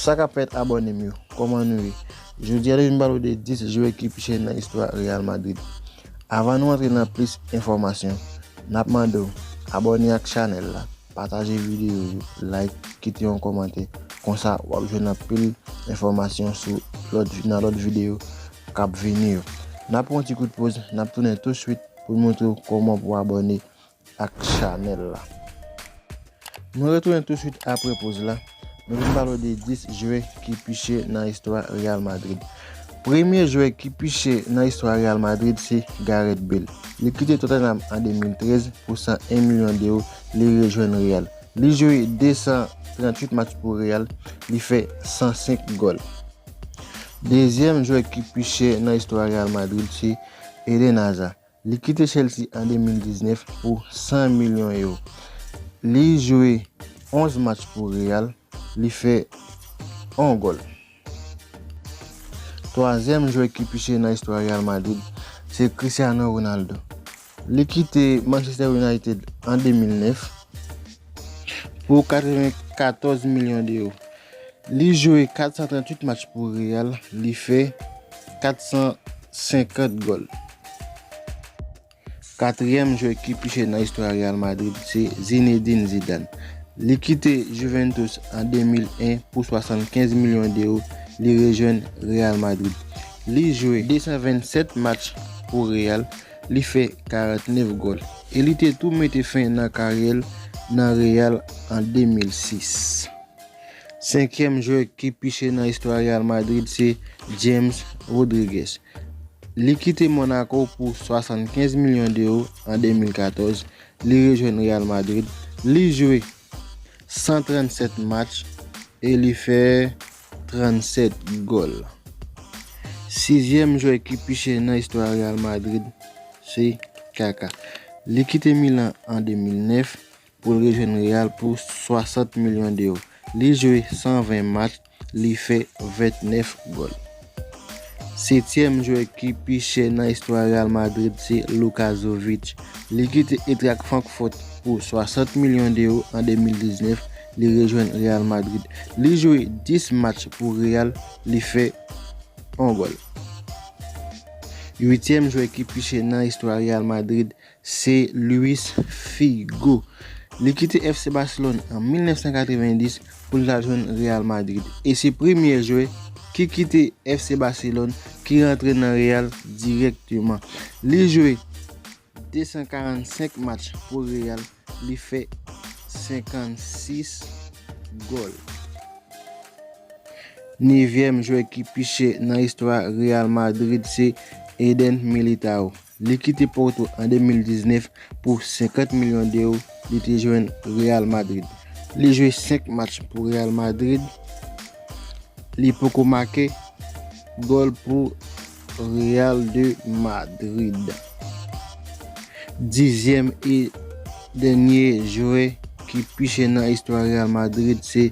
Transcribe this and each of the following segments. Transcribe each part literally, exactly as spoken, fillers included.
Sa k ap fèt, abòne m yo? Kòman nou ye? Jodi a nou vin pale w de dis jwè ki pi chè nan istwa Real Madrid. Avan nou antre nan plis enfòmasyon, n ap mande w abòne ak chanèl la, pataje videyo yo, like, kite yon kòmantè. Konsa w ap jwenn anpil enfòmasyon sou lòt vi- nan lòt videyo k ap vini yo. N ap pran yon ti kout poz, n ap tounen touswit pou n montre w kòman pou abòne ak chanèl la. Nou retounen touswit apre poz la. Nou vin pale w de dis jwè ki pi chè nan istwa Real Madrid. Premye jwè ki pi chè nan istwa Real Madrid se Gareth Bale. Li kite Tottenham an de mil trèz pou san en milyon dewo, li rejwenn Real. Li jwe de san tranntuit match pou Real, li fè san senk gòl. Dezyèm jwè ki pi chè nan istwa Real Madrid se Eden Hazard. Li kite Chelsea an de mil diznèf pou san milyon ewo. Li jwe onz match pou Real, li fè yon gòl. Twazyèm jwè ki pi chè nan istwa Real Madrid se Cristiano Ronaldo. Li kite Manchester United an de mil nèf pou katrevenkatòz milyon dewo. Li jwe kat san tranntuit match pou Real, li fè kat san senkant gòl. Katriyèm jwè ki pi chè nan istwa Real Madrid se Zinedine Zidane. Li kite Juventus an de mil en pou swasannkenz milyon dewo, li rejwenn Real Madrid. Li jwe de san vennsèt match pou Real, li fè karantnèf gòl. E li te tou mete fen nan karyè l nan Real an de mil sis. Senkyèm jwè ki pi chè nan istwa Real Madrid se James Rodriguez. Li kite Monaco pou swasannkenz milyon dewo an de mil katòz. Li rejwenn Real Madrid. Li jwe san tranntsèt match e li fè trannsèt gòl. Sizyèm jwè ki pi chè nan istwa Real Madrid se Kaka. Li kite Milan an de mil nèf pou l rejwenn Real pou swasant milyon dewo. Li jwe san ven match, li fè ventnèf gòl. Setyèm jwè ki pi chè nan istwa Real Madrid se Luka Jovic. Li kite Eintracht Francfort pou swasant milyon dewo an de mil diznèf, li rejwenn Real Madrid. Li jwe dis match pou Real, li fè yon gòl. Uityèm jwè ki pi chè nan istwa Real Madrid se Luis Figo. Li kite F C Barcelone an mil nèf san katrevenndis pou l ta jwenn Real Madrid. E se premye jwè ki kite F C Barcelone ki rantre nan Real dirèkteman. Li jwe de san karannsenk match pou Real, li fè senkannsis gòl. Nevyèm jwè ki pi chè nan istwa Real Madrid se Eden Militao. Li kite Porto an de mil diznèf pou senkant milyon dewo, li te jwenn Real Madrid. Li jwe senk match pou Real Madrid. Li poko make gòl pou Real de Madrid. Dizyèm e dènye jwè ki pi chè nan istwa Real Madrid se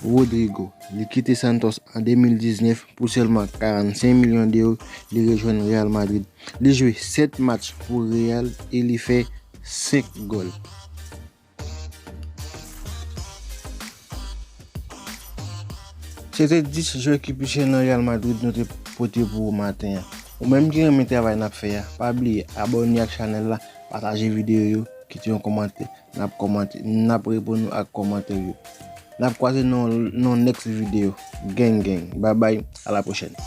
Rodrygo. Li kite Santos an de mil diznèf pou sèlman karannsenk milyon dewo, li rejwenn Real Madrid. Li jwe sèt match pou Real e li fè senk gòl. Se te dis jwè ki pi chè nan Real Madrid nou te pote pou ou maten an. Ou menm ki renmen travay n ap fè a, pa bliye abòne ak chanèl la, pataje videyo yo, kite yon kòmantè. N ap kòmante, n ap reponn ou ak kòmantè yo. N ap kwaze nan yon next videyo. Gang gang. Bye bye. À la prochaine.